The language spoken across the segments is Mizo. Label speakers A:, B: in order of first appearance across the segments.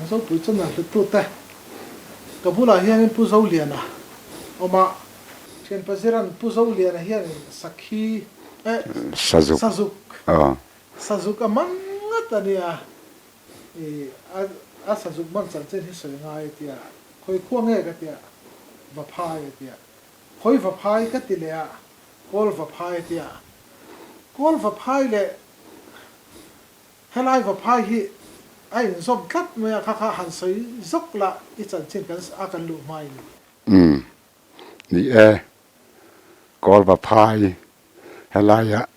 A: Zopui channel hluttute ka bulah hianin Pu Zoliana awm a. Thianpa Ziran Pu Zoliana hianin sakhi eh
B: Sazuk
A: Sazuk Sazuk a man ngat a nia i a Sazuk man chanchin hi sawi ngai a tia khawi khua nge ka tia Vaphai a tia khawi Vaphai ka ti leh a Kawl Vaphai a tia Kawl Vaphai leh Helai Vaphai hi a inzawm tlat mai a, kha kha han sawi zawk la i chanchin kan a kan luh hmain.
B: Umm ni e, Kawl Vaphai helaia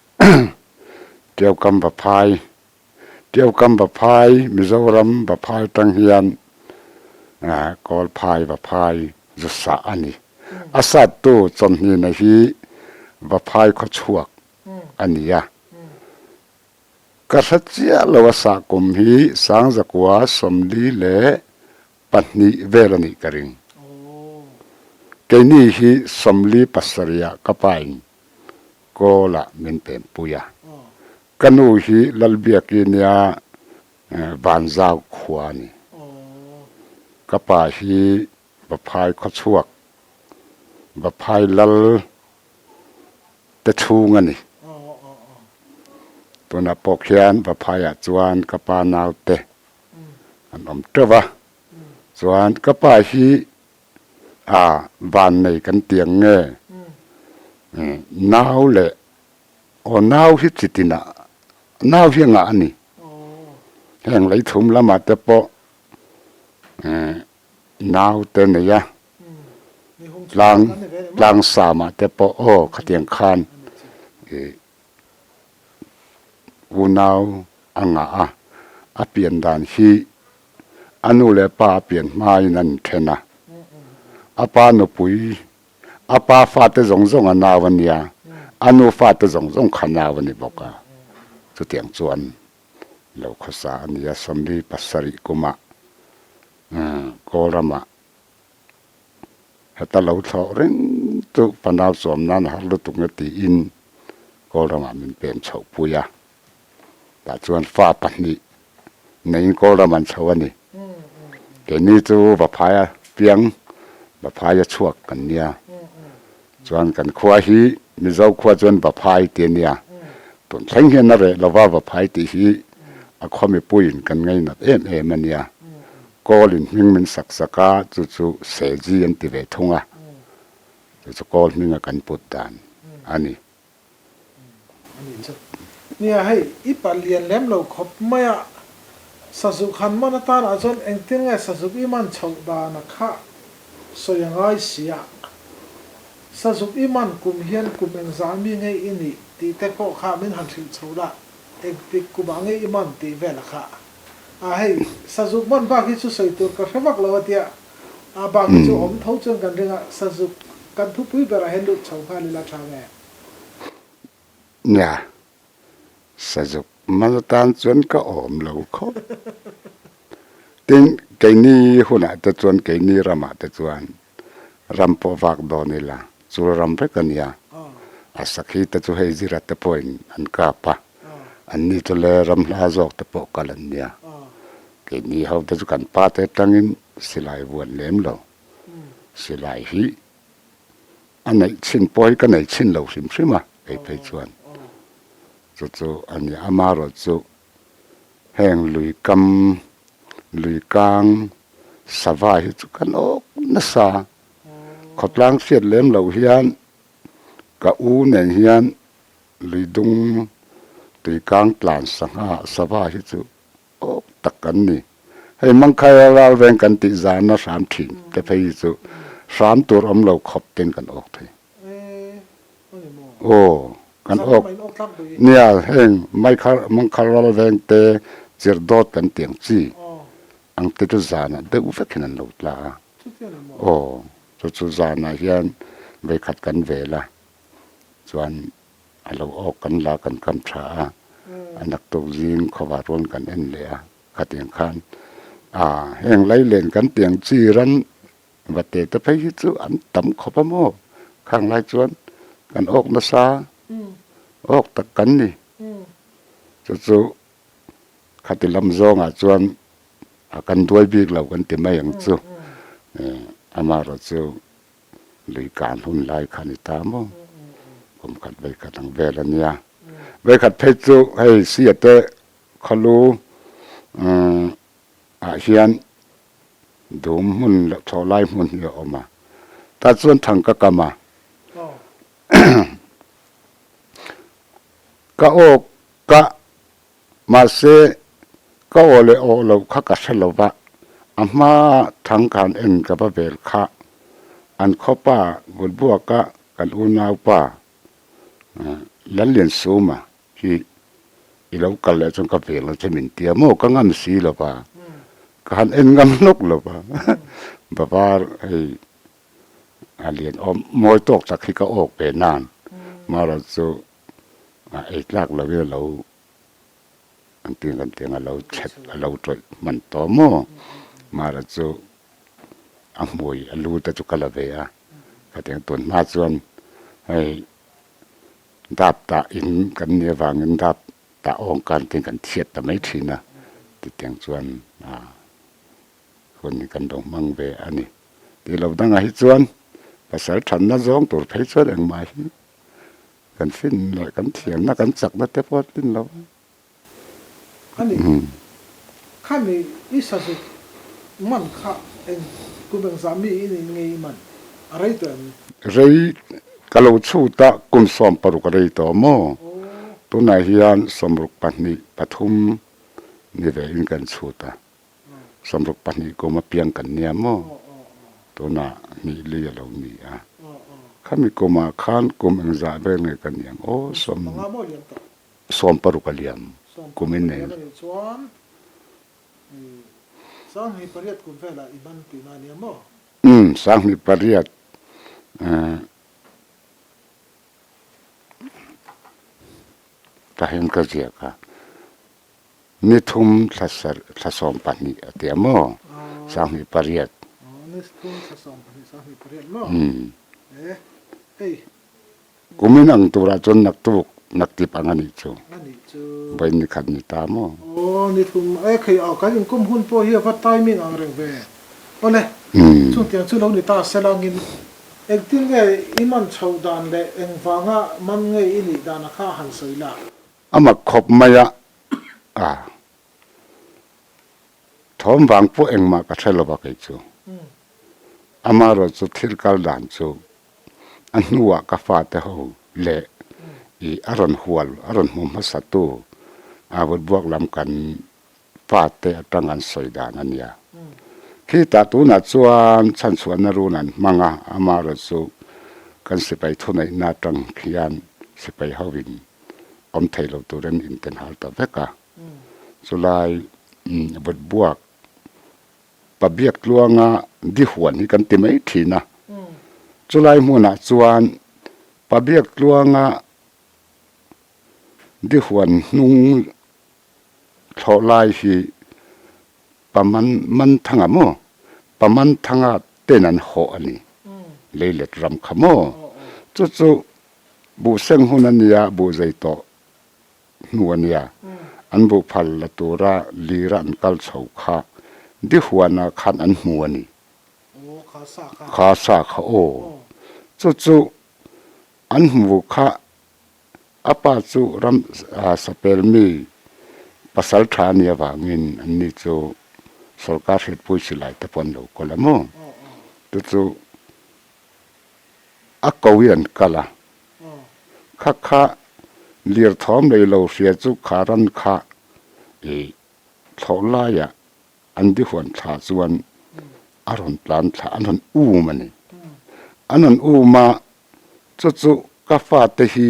B: Tiaukam Vaphai, Tiaukam Vaphai Mizoram Vaphai tang hian Kawlphai Vaphai zu sah a ni. A sattu chawmhnihna hi Vaphai khawchhuak a ni a. Ka hre chiah lo a sah kum hi Sangzakua 42 vel a nih ka ring. Keini hi 47 ah ka pain Kawlah min penpui a. Ka nu hi Lalbiaki nia Vanzau khua a ni. Ka pa hi Vaphai khawchhuak, Vaphai lal te chhung a ni. Tunah pawh khian Vaphaiah chuan ka pa naute an awm teuh a, chuan ka pa hi a vannei kan ti ang nge nau leh aw nau hi chi tinah nau hi a ngah a ni. Heng leithum lamah te pawh Naute nei a, tlang tlang samah te pawh aw khatiang khan ih unau a ngah a, a pian dan hi a nu leh pa a pian hmain an then a, a pa nupui a pa fate zawng zawng a nau a nia, a nu fate zawng zawng kha nau a ni bawk a, chutiang chuan lo khawsa a ni a, 47 kumah Kawlramah heta lo thlawh reng chu fanau chuam nan a har lutuk nge tiin Kawlramah min pem chhoh pui a, tah chuan fa pahnih neiin Kawlram an chho a ni. Keini chu Vaphaia piang, Vaphaia chhuak kan nia. Chuan kan khua hi Mizo khua chuan Vaphai ti a nia. Tun thleng hian a reh lova Vaphai tih hi a khua mipuiin kan ngainat em em a nia. Kawlin hming min sak sak a, chu chu Seji an ti ve thung a. Chu chu kawl hminga kan put dan a ni.
A: A ni chu. Nia hei, i pa lian lem lo khawp mai a, Sazuk han man atanah chuan engtin nge Sazuk i man chhoh dan a kha sawi a ngai si a. Sazuk i man kum hian kum engzah mi nge i nih tih te pawh kha min han hrilh chho la, engtik kumah nge i man tih vel a kha. A hei, Sazuk man bak hi chu sawi tur ka hre vak lo a tia, a bak hi chu awm tho chuan kan ring a, Sazuk kan thupui berah hian lut chho nghal ila tha nge?
B: Nia, Sazuk mal atan chuan ka awm lo khawp. Tin, keini hunah te chuan, keini ramah te chuan ram pawh vak dawn ila, chul ram vek a nia. A sakhi te chu hei zira te pawhin an kap a, anni chu le ram hla zawk te pawh kal an nia. Keini ho te chu kan pa te atangin silai vuan lem lo. Silai hi A neih chhin pawh hi ka nei chhin lo hrim hrim a, kei phei chuan chu chu a ni. Amaherawh chu heng lui kam, lui kang sava hi chu kan awk nasa. Khawtlang hriat lem loh hian ka u nen hian lui dung tui kang tlan sangha sava hi chu Awk tak kan ni. Hei Mangkhaia ral veng kan tih zana hram thin te phei hi chu hram tur awm lo khawp ten kan awk thei. Aw kan awk nia heng Mangkhar ral veng te chirdawt kan tih ang chi ang te chu zanah deuh vek hian an lo tla a. Aw chu chu zanah hian vawikhat kan vel a chuan A lo awk kan la kan kam tha a, a naktuk zing khawva rual kan en leh a, khatiang khan a heng lailen kan tiang chi ran va te te phei hi chu an tam khawp a maw, khang lai chuan kan awk nasa awk tak kan ni, chu chu khati lam zawngah chuan. A kan duai bik lo kan ti mai ang chu. Amaherawh chu lui kan hun lai kha a ni ta maw? Kum khat vei khat ang vel a nia. Vei khat phei chu hei sia te khawlu ah hian dum hmun leh thlawh lai hmun hi a awm a. Tah chuan thang ka kam a. Ka aw ka Mahse, ka aw leh aw loh kha ka hre lo va, a hma thang khan en ka va vel kha. An khawpa Vutbuaka kan unaupa Lalliansuma hi i lo kal leh chuan ka vel ang che min ti a maw? Ka ngam si lo va, ka han en ngam hlawk lo va. Bavar hei a lian awm mawi tawk tak hi ka awk ve nan, marawhchu a ei tlak lo in a lo an ti kan tiang a lo chhet a lo tawih hman tawh maw mara chu a hmui a lu te chu ka la ve a khatiang tun hma chuan hei dap tah in kan nih avangin dap tah awng kan tin kan thiat ta mai thin a titiang chuan a hun hi kan lo hmang ve a ni tih lo dangah hi chuan pasal thanna zawng tur phei chuan engmah hi Kan fin leh kan thiamna kan chakna te pawh a tlin lo a.
A: A ni. Khami i sazuk man kha eng kum engzah mi i nih nge i man? A rei tawh em?
B: Rei ka lo chhut a, kum 16 a rei tawh maw? Tunah hian 62 pathum ni ve in kan chhut a. 62 kum apiang kan nia maw? Tunah hnih li a lo ni a. Khami kumah khan kum engzah vel nge ka ni ang aw? 16 a liam kum in nei. Umm, 28 pahin ka ziak a. Ni thum thla thla 12 a ti a maw? 28.
A: Ni thum thla 12 28 maw? Hei.
B: Kum in ang turah chuan naktuk naktip ang a nih chu.
A: A nih chu.
B: Vawi ni khat ni ta maw?
A: Aw ni thum e khei aw kan inkum hun pawh hi a va timing ang reng ve. Awle, chungtiang chu lo ni ta se langin engtin nge i man chhoh dan leh engvanga man nge i nih dan a kha han sawi la.
B: A mak khawp mai a, a thawm vang pawh engmah ka hre lo va kei chu. Amaherawh chu thil kal dan chu a hnuah ka fate ho leh i a rawn hual, a rawn hmu hmasa tu a vutbuak lam kan fate atang an sawi dan a nia. Khitah tunah chuan chhanchhuahna run an hmang a, amaherawh chu kan sipai thuneihna atang khian sipai hoin awm thei lo turin inten hal ta vek a. Chulai vutbuak pabiak tluanga di huan hi kan ti mai thin a. Chulai hmunah chuan pabiak tluanga di huan hnung thlawh lai hi Paman Manthanga maw? Pamanthanga ten an hawh a ni. Leilet ram kha maw? Chu chu Buh seng hun a nia, buh zei tawh hnu a nia. An buh phal la tura lira an kal chho kha Dihuana khan an hmu a ni. Kha sa kha aw. Chu chu an hmu kha a pa chu ram sapel mi pasal tha a nih avangin anni chu sorkar hriatpui silai te pawh an lo kawl a maw? Chu chu A ko i an kal a, kha kha lir thawm lei lo hria chu kha ran kha i thlawh laiah an di huan thla chuan a rawn tlan thla, an rawn um a ni. An rawn um a, chu chu ka fate hi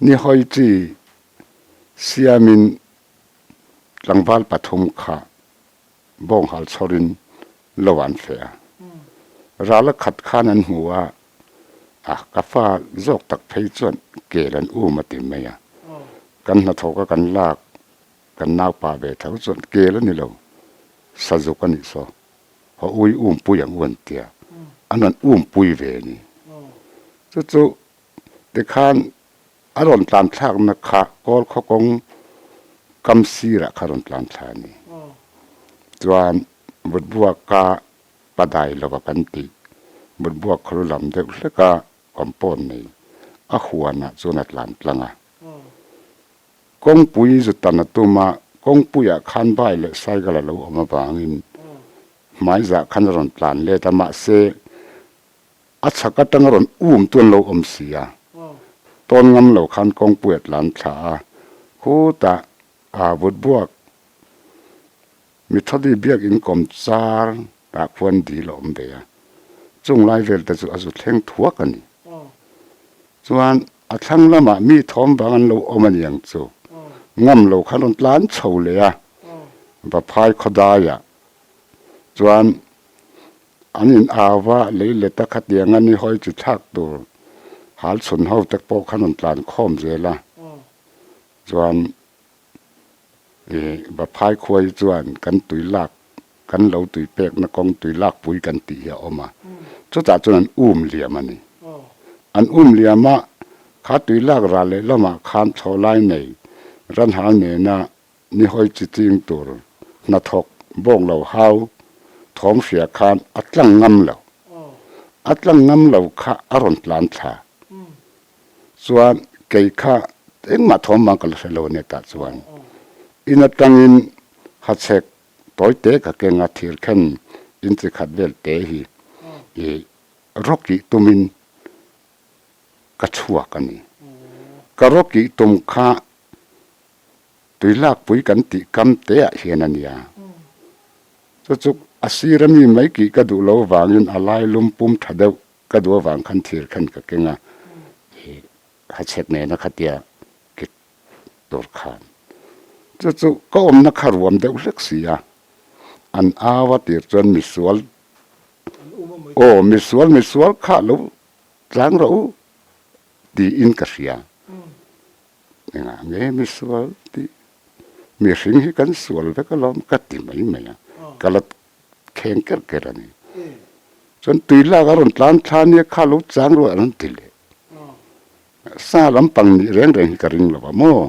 B: ni hawi chi siamin tlangval pathum kha Bawnghal chhawrin lo an feh a. Ral a khat khan an hmu a, a ka fa zawk tak phei chuan kel an um a ti mai a. Kan hnathawk a kan lak, kan naupa ve tho chuan kel a ni lo, sazuk a nih saw, haw ui um pui ang u an ti a, an rawn um pui ve a ni. Chu chu tikhan A rawn tlan thlakna kha Kawl khaw kawng kam sirah kha rawn tlan thla a ni. Chuan Vutbuaka padai lova kan tih Vutbuak khaw lu lam deuh hleka compound nei a huanah chuan a tlan tlang a. Kawngpui zu tan a tum a, kawngpuiah khan bai leh cycle a lo awm avangin hmaizah khan a rawn tlan let a, mahse a chhak atanga rawn um chu an lo awm si a, tawn ngam lo khan kawngpui a tlan thla a, khutah aa vutbuak Mithadi biakinn kawm char ah khuan dil a awm ve a, chung lai vel te chu a zu thleng thuak a ni. Chuan a thlang lamah mi thawm vang an lo awm a niang chu ngam lo khan rawn tlan chho leh a, Vaphai khawdaiah chuan an in au va, lei let a khatiang a ni hawi chi thlak tur hal chhun ho te pawh khan rawn tlan khawm zel a, chuan Ih Vaphai khua hi chuan kan tui lak kan lo tui pekna kawng tui lakpui kan tih hi a awm a, chutah chuan an um liam a ni. An um liam a, kha tui lak ral leh lamah khan thlawhlai nei ranhal nena nihawi chi ching tur hnathawk bawk lo hau thawm hria khan a tlang ngam lo. A tlang ngam lo kha a rawn tlan thla. Chuan kei kha engmah thawm vang ka la hre lo a nia tah chuan in atangin hachhek tawi te ka keng a thir khen in chi khat vel te hi ih rawkih tumin ka chhuak a ni. Ka rawkih tum kha tui lakpui kan tih kam te ah hian a nia. Chu chu a sir ami mai kih ka duh lo vangin a lai lum pum tha deuh Ka duh avang khan thir khan ka keng a, i hachhek nena khatia kit tur khan. Chu chu ka awmna kha ruam deuh hlek si a, an au a tir chuan misual, aw misual misual kha lo tlang rawh u tiin ka hria. Engah nge misual tih, mihring hi kan sual vek alawm ka ti mai mai a, ka la kheng kerh kerh a ni. Chuan tui lak a rawn tlan thla nia kha lo chang ruah a rawn ti leh. Sa lampang nih reng reng hi ka ring lo a maw?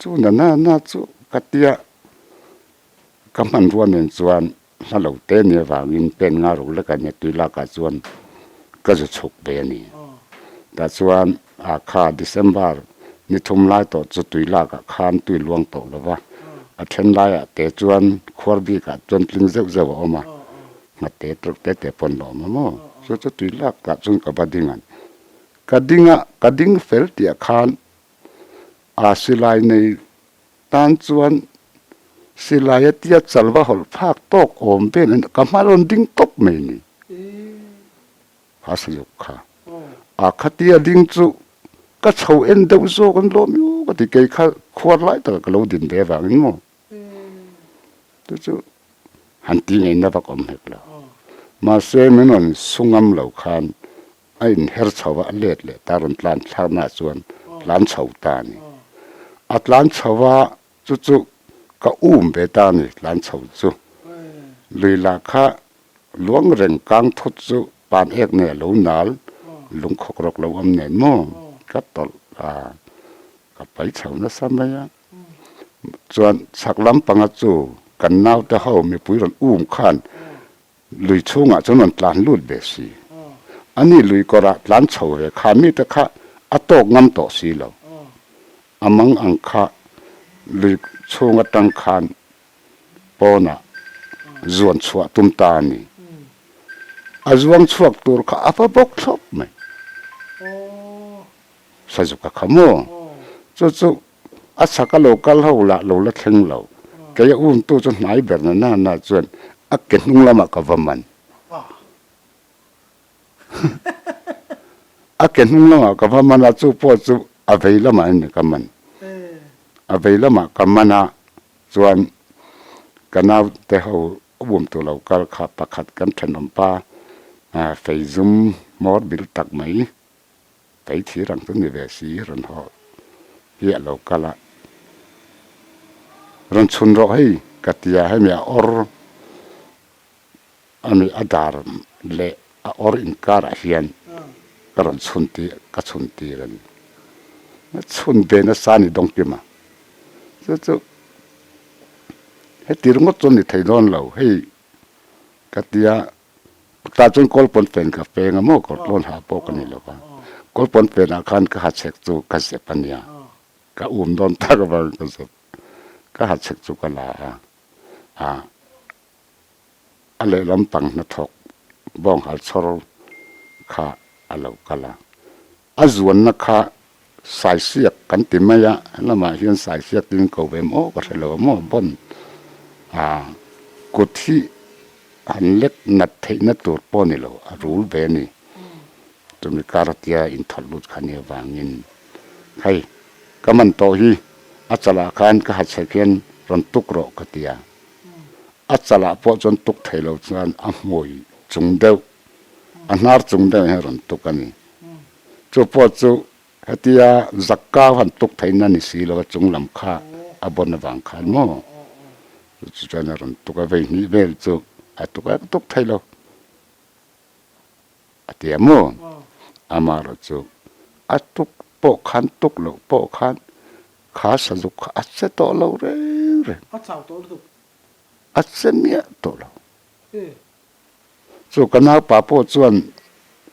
B: Chu na na na chu ka tia ka hmanrua nen chuan hla lo te nia vangin pen nga ro lek a nia tui lakah chuan ka zu chhuk ve a ni. Tah chuan a kha December ni thum lai tawh chu tui lakah khan tui luang tawh lo va, a then laiah te chuan khuar bikah chuan tling zeuh zeuh a awm a, nghate teuh te te pawn la awm a maw? Chu chu tui lakah chuan ka va ding a ni. Ka ding a, ka ding fel tihah khan a silai nei tan chuan silai a tia chal va hawlh phak tawk awm vel a ni, ka hma rawn ding tawp mai a ni. A saluk kha. A khatia ding chu ka chho en deuh zawk an lawm emaw ka ti kei kha khuar lai takah ka lo din ve avangin maw chu chu han ti ngaihna vak awm hek lo. Mahse min rawn su ngam lo khan a inher chho a, a let leh ta rawn tlan thlaknaah chuan tlan chho ta a ni. A tlan chho a chu chu ka um ve ta a ni tlan chho chu. Lui lah kha Luang reng kang thut chu pan ek nei a lo nal, lung khawk rawk lo awm nen maw ka tawlh a, ka pai chho nasa mai a. Chuan chhak lampanga chu kan naute ho mipui rawn um khan lui chhungah chuan rawn tlan lut ve si. Ani lui kawrah tlan chho ve kha mite kha a tawk ngam tawh si lo. A mang ang kha lui chhung atang khan pawnah zuan chhuah tum ta a ni. A zuang chhuak tur kha a va bawk thlawp mai. Sazuka kha maw? Chu chu a chhaka lo kal ho lah lo la thleng lo. Kei a umtu chu hnai ber na na na chuan a ke hnung lamah ka va man. A ke hnung lamah ka va man a, chu pawh chu a vei lamah in ka man. A vei lamah ka man a, chuan ka naute ho um tur lo kal kha pakhat kan thenawm pa fei zum hmawr bil tak mai, fei thir ang chu ni ve si rawn haw hi a lo kal a, rawn chhun rawh hei ka ti a, hemi a awr A mi a dar leh a awr inkarah hian ka rawn chhun tir ka chhun tir a ni. A chhun ve nasa a ni dawng kim a. Chu chu. Heti ringawt chuan ni thei dawn lo hei ka tia tah chuan kawlpawn fen ka feng a maw kawrtlawn ha pawh ka ni lo va kawlpawn fenah khan ka hachhek chu ka zep a nia ka um dawn tak avangin ka zep ka hachhek chu ka la a ah a lehlam pang hnathawk bawnghal chhawr kha a lo kal a. A zuanna kha saisiak kan ti mai a, helamah hian saisiak tiin ko ve maw ka hre lo a maw bawn a kut hi han lek nat theihna tur pawh ni lo a rul ve a ni. Chumi kar atia inthawlh lut kha nia vangin hei ka man tawh hi a chalah khan ka hachhek hian rawn tuk rawh ka ti a, a chalah pawh chuan tuk thei lo chuan a hmui chung deuh a hnar chung deuh hian rawn tuk a ni. Chu pawh chu hetia zakkau han tuk theihna ni si lo a chung lam kha a bawn avang khan maw chu chuan a rawn tuk a, vei hnih vel chu a tuk a, ka tuk thei lo a ti a maw? Amaherawhchu a tuk pawh khan tuk loh pawh khan kha sazuk kha a che tawh lo reng reng.
A: A chau tawh lutuk.
B: A che miah tawh lo. Chu ka naupa pawh chuan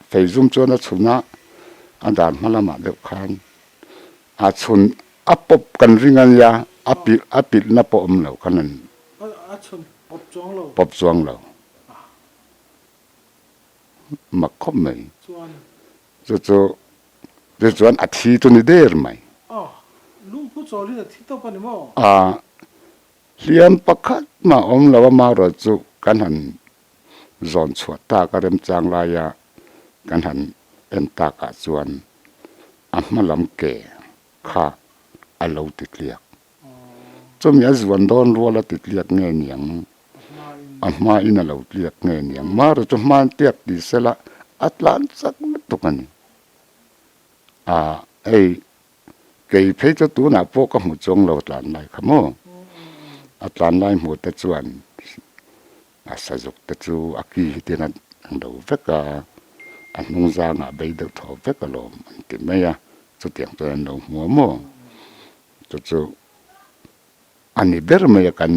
B: feizum chuan a chhun a, a dan hma lamah deuh khan a chhun a pawp kan ring a nia, a pilh a pilhna pawh awm lo khan an
A: A chhun pawp chuang lo.
B: Pawp chuang lo. Mak khawp mai.
A: Chuan.
B: Chu chu chu chuan a thi chu ni der mai.
A: Aw, lungphu chawlhin a thi tawp a ni maw?
B: A, Hliam pakhat mah awm lo a marawh chu kan han zawn chhuah tak a remchang laia kan han en takah chuan a hma lam ke kha a lo ti tliak. Chumi a zuan dawn rual a ti tliak nge niang, a hma in a lo tliak nge niang. Marawh chu hma an tliak ti sela a tlan chak lutuk a ni. A hei Kei phei chu tunah pawh ka hmu chuang lo a tlan lai kha maw? A tlan lai hmuh te chuan a sazuk te chu a ki hi tin a lo vek a, a hnung zangah bei deuh thaw vek alawm an ti mai a, chutiang chuan an lo hmu a maw? Chu chu a ni ber mai a kan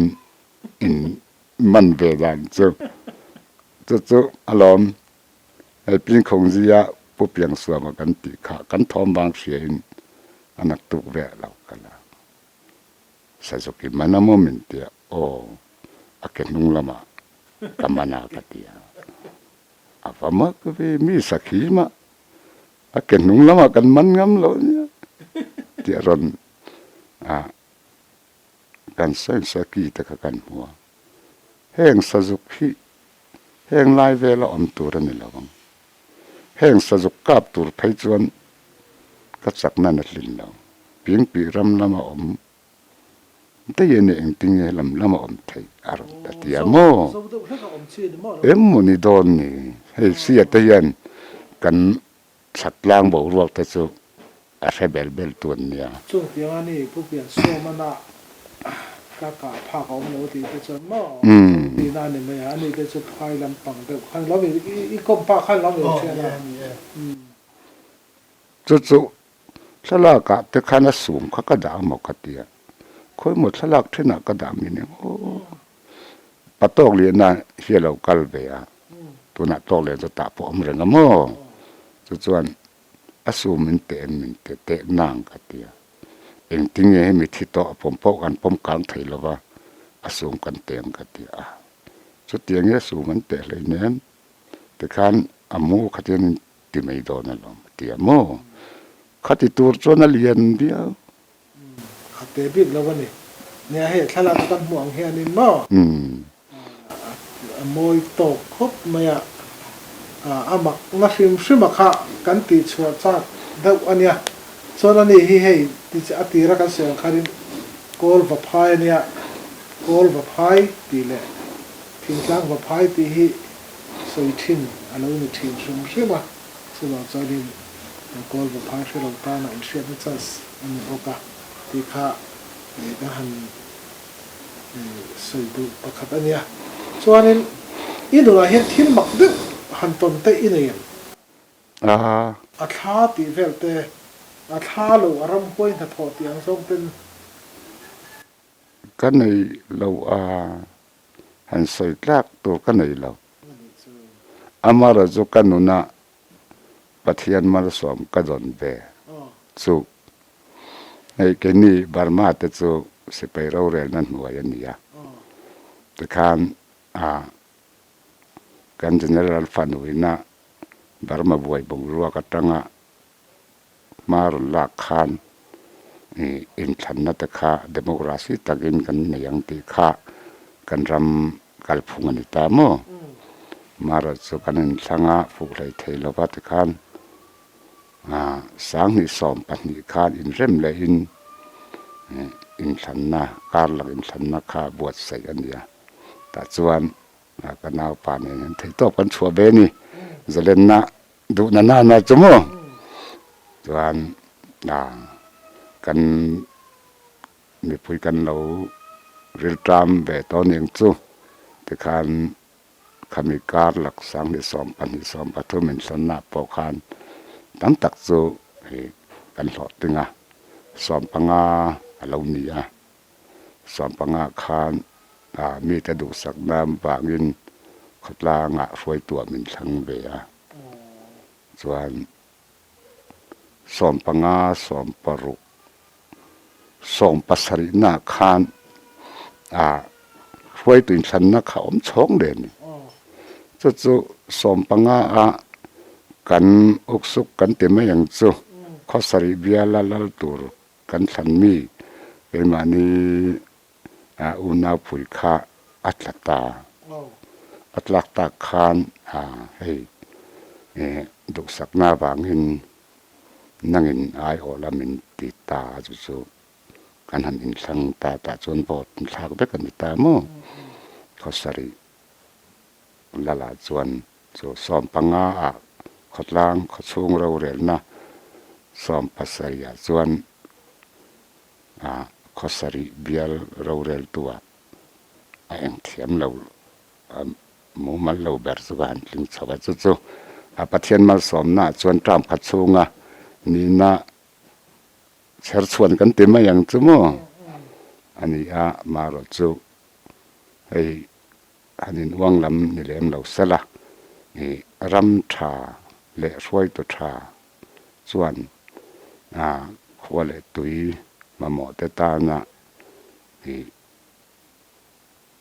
B: in man ve dan chu, chu chu alawm. Hei Pingkhawngzia Pu Piangsuama kan tih kha kan thawm vang hriain a naktuk ve a lo kal a. Sazuki man a maw min ti a, aw a ke hnung lamah ka man a ka ti a. A va mak ve, mi sakhi mah a ke hnung lamah kan man ngam lo nia tih a rawn a kan sawi saki te kha kan hmu a. Heng sazuk hi heng lai vela awm tur a ni lo ang. Heng sazuk kap tur phei chuan ka chakna na hlin lo. Pingpih ram lama awm daih a ni engtinge lam lama awm theih a rawn ta ti a maw? Emaw ni dawn ni? Hei sia te hian kan Chhatlang boruak te chu a hre bel bel tu an nia.
A: Chung tiang a ni Pu Piansuamana ka kah phak a awm lo tih te chuan maw tihna a ni mai a, ani te chu phai lampang deuh khan lo i kawm phak khan lo in hriat a.
B: Chu chu thlalak ah te khan a sum kha ka dah amaw ka tia, khawimaw thlalak thenah ka dah min eng aw. Pa Tawkliana hi a lo kal ve a, tunah Tawklian chu tah pawh awm reng a maw? Chu chuan a su min teh em min teh teh nang ka ti a, engtinge hemi thi tawh a pawm pawh kan pawm kang thei lo va, a sum kan teh ang ka ti a, chutiang hi a sum an teh hleinem tikhan a mu khatin in ti mai dawn alawm a ti a maw? Khati tur chuan a lian viau.
A: A te bik lo a ni. Nia hei thlalak a kan hmuh ang hianin maw a mawi tawk khawp mai a, a mak na hrim hrim a kha kan tih chhuah chak deuh a nia. Chuan ani hi hei a tira kan sawi ang khanin kawl va phai a nia, kawl va phai tih leh thingtlang va phai tih hi sawi thin a lo ni thin hrim hrim a. Chuvang chuanin kawl va phai hre lo tana inhriatna chance a ni bawk a tih kha ka han sawi duh pakhat a nia. Chuanin i nunah hian thil mak deuh han tawn te i nei em? A thla tih vel te, a thla lo a ramhuai hnathawh tih ang zawng ten.
B: ka nei lo a, han sawi tlak tur ka nei lo. Amaherawhchu chu ka nuna Pathian malsawm ka dawn ve chu. Hei keini Burma te chu sipai rorelna hnuai a ni a, tikhan a kan General fanuina Burma buai boruak atanga hma rawn lak khan inthlanna te kha democracy takin kan nei ang tih kha kan ram kalphung a ni ta maw? Marawh chu kan inthlang a, fuh hlei thei lova tikhan 2012 khan inrem lehin inthlanna, karlak inthlanna kha buatsaih a ni a, tah chuan ka naupa nen hian theihtawp kan chhuah ve a ni, zalenna Duhna nana chu maw? Chuan kan mipui kan lo rilṭam ve tawh aniang chu tikhan khami kar lak 2012 13 inhlanna pawh khan tam tak chu hei kan hlawhtling a, 15 a lo ni a, 15 khan mite duhsakna vangin khawtlangah hruaituah min thlang ve a. Chuan 15, 16, 17 naah khan hruaitu inthlanna kha awm chhawng leh a ni. Chu chu 15 a kan uksuk kan ti mai ang chu khawsarih biala lal tur kan thlan mi keimahni unaupui kha a tla ta. A tlak tak khan hei duhsakna avangin nangin aiawh la min ti ta chu chu kan han inthlang ta tah chuan vote thlak vek a ni ta maw? Khawsarih Lala chuan chu 15 ah khawtlang khawchhung rorelna 17 ah chuan khawsarih bial roreltu ah a eng thiam lo a mumal lo ber chu ka han tling chho a. Chu chu a Pathian malsawmna ah chuan term khat chhunga nihna chherchhuan kan ti mai ang chu maw a ni a, marawh chu hei Han in uang lam ni lem lo sela, i ram tha leh hruaitu tha chuan khua leh tui mamawh te tana i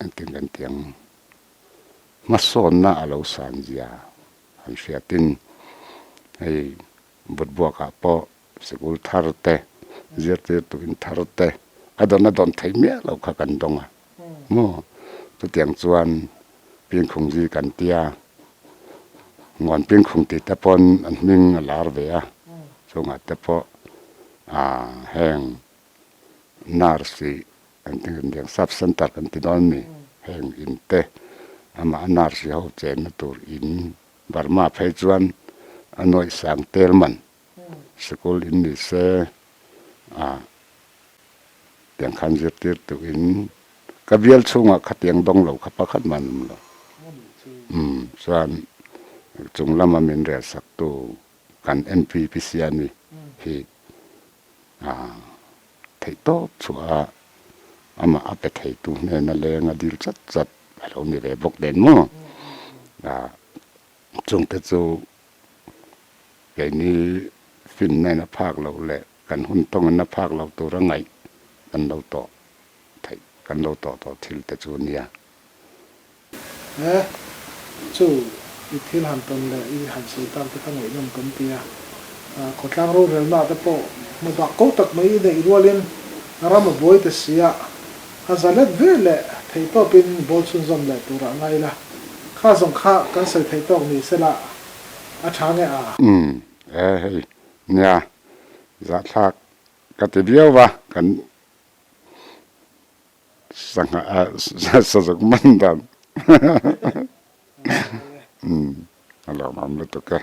B: engtin kan tih ang hmasawnna a lo san zia han hriatin hei Butbuakah pawh sikul thar te, zirtirtu in thar te a dawn a dawn thei miah lo kha kan dawng a maw? Chutiang chuan Pingkhung zi kan tia, Ngawn Pingkhung tih te pawn an hming a lar ve a, chungah te pawh heng nurse ih an ti ang sub center kan ti dawn mi heng in te amah a nurse ho chenna tur in Burma phei chuan a nuaih sang tel man sikul in ni se a tiang khan zirtir tu in ka bial chhungah khatiang dawng lo kha pakhat mah an awm lo. Umm chuan chung lama min rel sak tu kan MP Pi Siami hi a theih tawp chhuah a amah a pe thei tu hnena leng a dil chat chat a lo ni ve bawk nen maw a chungte chu keini finna in a phak loh leh kan hun tawngin a phak loh tura ngaih kan lo tawh theih kan lo tawh tawh thil te chu nia.
A: He, chu i thil han tawn leh i han sawi tak te kha ngaihnawm kan ti a. Khawtlang rorelna te pawh hmabak ko tak mai i neih rualin ram a buai ta si a, a za let ve leh theihtawpin ball chhunzawm leh turah ngai ila, kha zawng kha kan sawi theih tawk ni sela a tha nge a?
B: Umm, e hei, nia, zahthlak ka ti viau va, kan Sangha sazuk man dan a lawmawm lutuk e.